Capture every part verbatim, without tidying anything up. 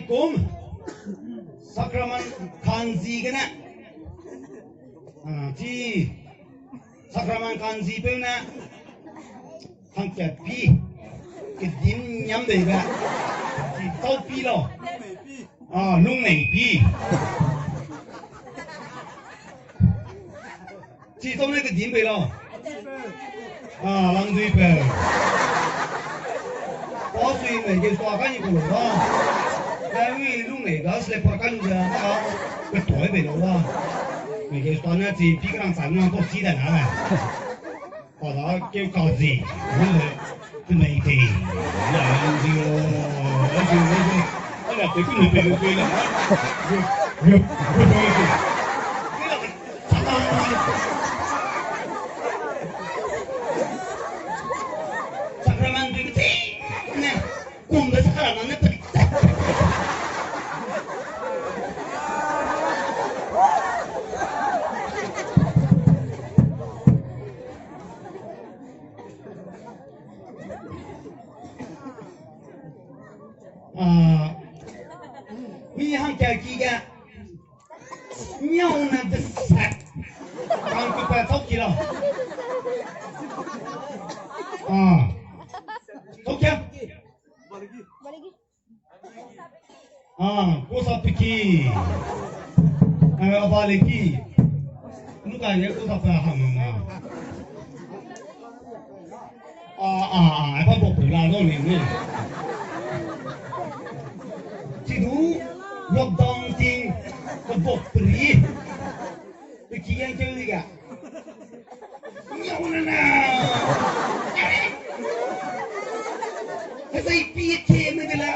Kum, Sakraman Kanzi gene. Ah, chi, Sakraman Kanzi peu ne. Hangkat pi. Kedim nyam dei be. Chi tau pi lau. Ah, lung nei pi. Chi tau ne kedim bei lau. Ah, lang dui pe. Tau sui mei ge sua ka ni ku lu da. Ai wi lung nei ga slipper ka lu da. Ke toi bei lau da. Mei ge sua ne chi pi krang sa na to chi da na. Pada keu kazi, mule, penai te, ya, ya, ya, ya, ya, ya, ya, ya, te kunu pe lu pe la. Yo, yo, yo, yo, yo. Sakraman dui te, ne. Kumbe sakara nane pe. Ah, mi hangka ki ge. Nyau ne besat. Kang ku pa tau ki la. Ah. Tau kia. Ah, kosa peki. Ah, abale ki. Nuka ye kosa pa hang ma. Ah, ah, ah, apa bok la no ni ni. Chidu lockdown ting ke bok pri. Pe ki yang keu ni ga. Nyau na na. Hezai pi keme de la.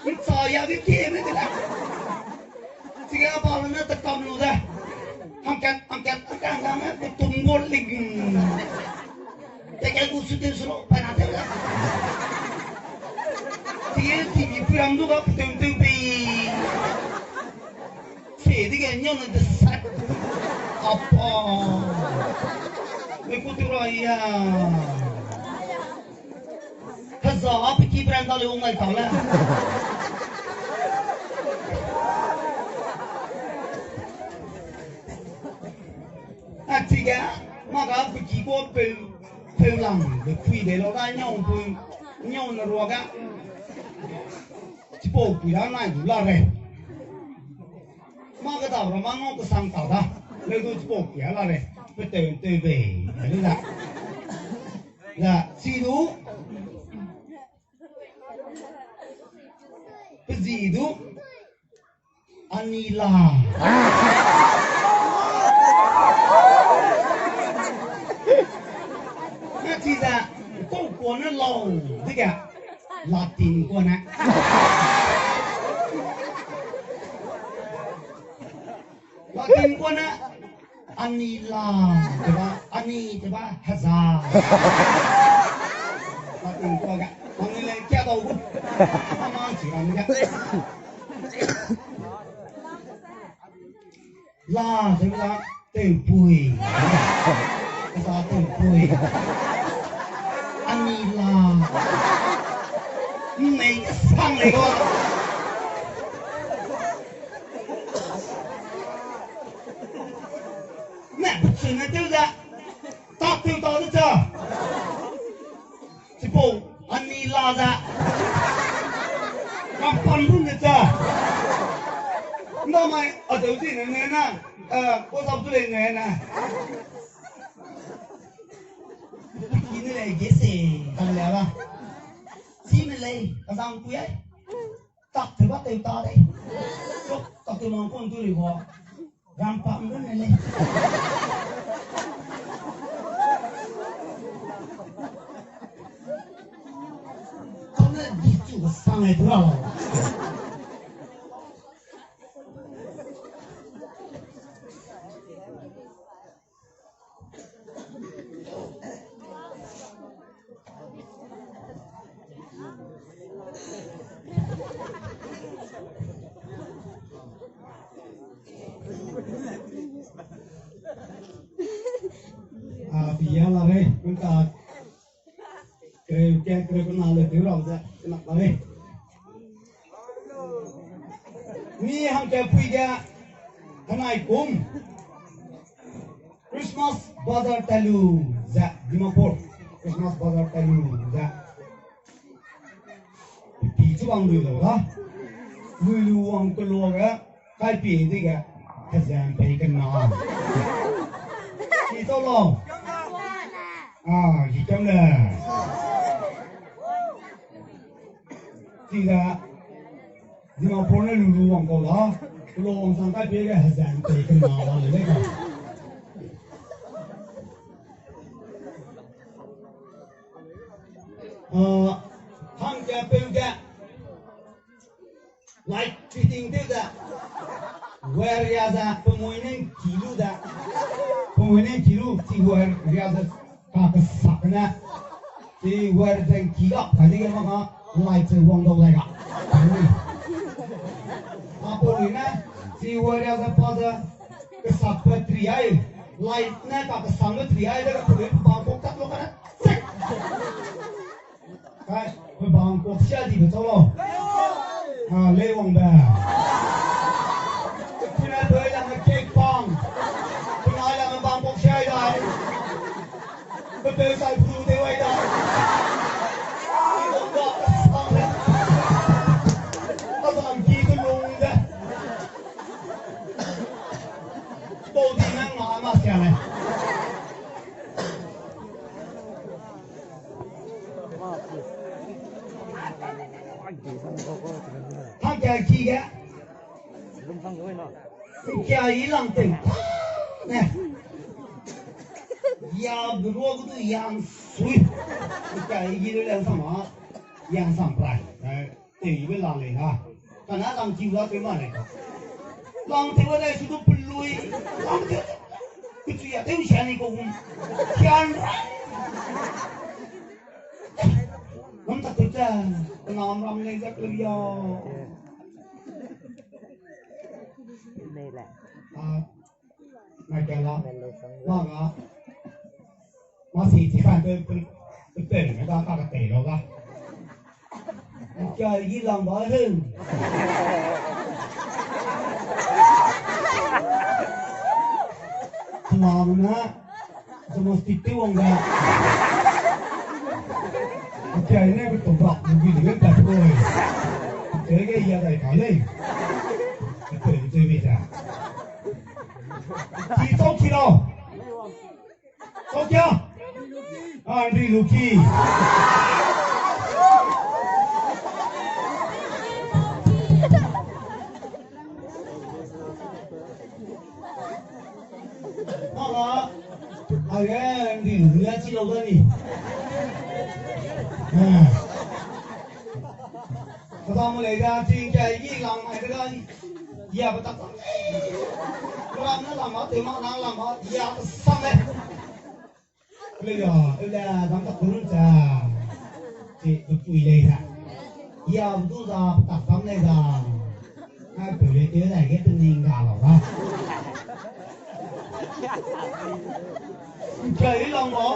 Ncha ya de keme de la. Chige apa na ta kam lu da. Hangkat, hangkat, hangkat, hangkat, tum bol ling. Te ka gu su de su lo, pa na de la. Chige T V program du ga tum tum pe. Se dege nyau ne de sat. Apa. Me ku tu ra ya. Kaza a pe ki brand da le wang lai ta le. A chige, ma ga pe ki ko pe, pe lang, pe pui de lo ga nyau pui, nyau ne rua ga. Chipau pui da nai du la re. Ma ga da ra ma ngau kesang ta da. Le du chipau pui a la re. Pe teu teu be. Ani da. Da, si du. Pe zi du. Ani la. Na chi za, kau kuane lau, dege, Latin kuane. Latin kuane, ani la, teba, ani, teba, haza. Latin kuage, ani le kia dau gu. Ama chi ram ge. La, ze la, teupui. Za teupui. Ani la. Nei ke sang lei go. Ne, bu chun ne teu da. Tak teu ta de cha. Chipau, ani la za. Kampam ru ne cha. Ndamai, a deu di ne ne na. Eh, ko sap tu le ne na. Ki ne le ge se, kan le ba. Si ne le, ka zang ku ye. Tak te ba te ta de. Tok, tak te mang kon tu le ba. Rampam lu ne lei. Kane di chu sang ai tu la. A, pia la rei, kun ta. Kreu ke, kreu kun na le, kreu rau ze, kun na la rei. Mi hangkapui ge, henai kum Christmas bazar talu ze, Dimapur Christmas bazar talu ze. Pi chu bang lui lau da. Lui lu wang kelo ge, kai pi di ge, hezam pei kena. Ki tau lau. Ah, ki kam le. Ki da. Dimapur ne lulu wang kau da, kelo wang sang kai pe ge hezam pei kena la le le ka. Ah, hangkapeu ge, light fitting tew da, wire ya ze, pemui ne ki lu da, pemui ne ki lu, chi wire ya ze, ka kesak ne. Chi wire zeng ki ga, ka di ge maka, light ze wang dau lai ga. Apau lui ne, chi wire ze pa ze, kesak pe tri ai, light ne ka kesak pe tri ai, de ka pui pe bang kok tak lo ka ne. Sek! Kai, pe bang kok sia di be chau lo. Ah, lei wang be. Puna doi la me cake pang. Puna la me bang kok sia dai. Pe pe sai pru de wai da. Ni dong da sang le. A zang ki tu lung de. Dou di nang ma ma sia le. Hangka ki ge. Kia i lang tei. Ne. Ya bro gu du yang sui. Kia i gi le lang sama. Yang sam prai. Teibe la lei ha. Kana lang ki la tei ma lei. Lang tei wa dai su du pelui. Lang tei. Kuchu ya tei u sia ni ko hum. Kian ra. Ngam tak tei ta. Ngam ram lei zak lei ya. Nei le. Ah. Mai ka la. Ma ga. Ma si chi fan pe, pe, pe, pe, pe, da ka ka tei lo ga. Kia yi lang ba he. Tuma na. Domestic te wang ga. Kia ne ko to ba, mo bi le ta ko. Te ge ya dai ka le. Te te mi ta. Ki chau ki lau. Chau kia? A, ri lu ki. Mama, a ge ri lu ni a chi lau da ni. A. Kedam lei da, ting kia i lang mai de da. Ya ba tak. Ram na lang ma, te ma na lang ma, ya ba sang le. Le ya, le dam tak kurun cha. Ti tu pui lei da. Ya ba du da tak dam lei da. Ai pui lei te da ge tu ning ga lau da. Kia i lang ma.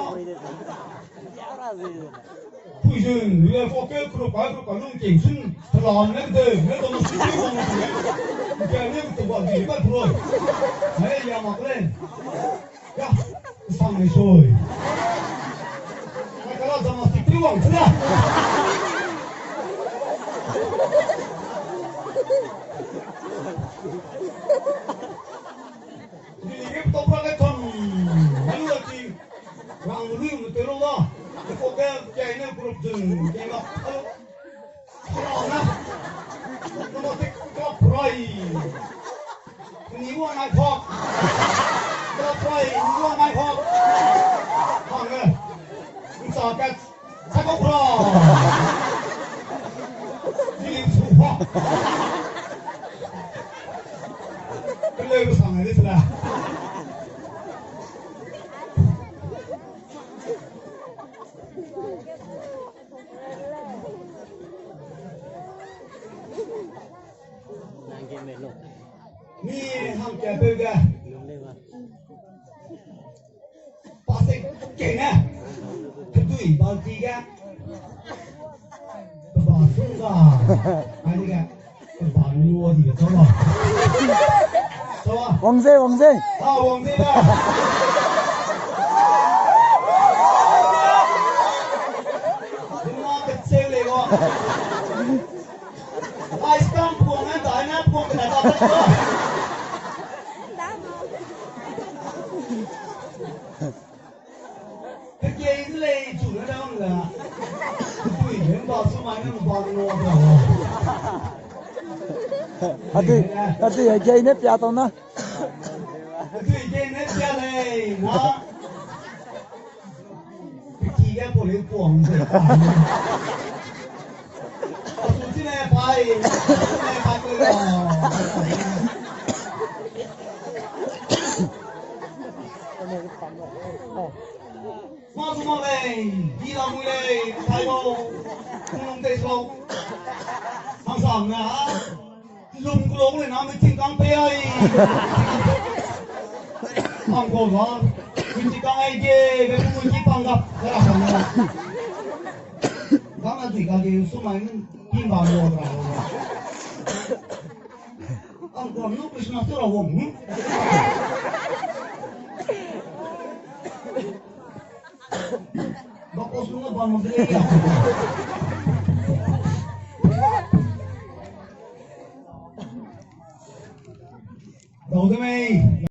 Puizun, lule foke, krupa, krupa, lung king, sun, salam, ne, de, ne, domestic, ne, wang, ne, ne, ne, to, ba, di, ba, pro. Ne, ya, mak, le. Ya, sang, ne, soi. Ne, kala, domestic, ne, wang, ne. Di, ne, to, ba, le, ton. Malu, ti. Rang lui mu te lo la. Ko ke kai ne group dun ke la. Alo. Alo na. Ko te ko prai. Ni wa nai phak. Ko prai ni wa nai phak. Hang e. Sa ka. Sa ko pra. Ni su phak. Ke le sang ni sala. Mi hangkapeu ge. Pase kene. Kedui balti ge. Ba sung ga. Ani ge. Ba nua di de, chau ba. Chau ba. Wang ze, wang ze. Ah, wang ze da. Nua ke cheu le go. Ai, stamp puang na, dai na puang ke na da. Kekei de lei chu ne dang da. Kedui ne ba su mai ne ba nua da. Adi, adi, kekei ne pia tau na. Kedui kekei ne pia lei na. Kekei ge poli puang de. Asu chi ne pai, chi ne pai ko da. Ma su ma lei, di la mui lei, tai lo, kung lung tei su lo. Hangsam ne ha, lum ku lo le na mi ting kang pei ai. Pang ko ga, mi ting kang ai ge, be ku mui ki pang ga, ga ra pang ga. Ga na dui ga ge, su mai min, pin ba lo ra lo. Ang kuam nu Christmas tu ra wang, hmm? Bakos nunga ban mo de ya. Dau de mei.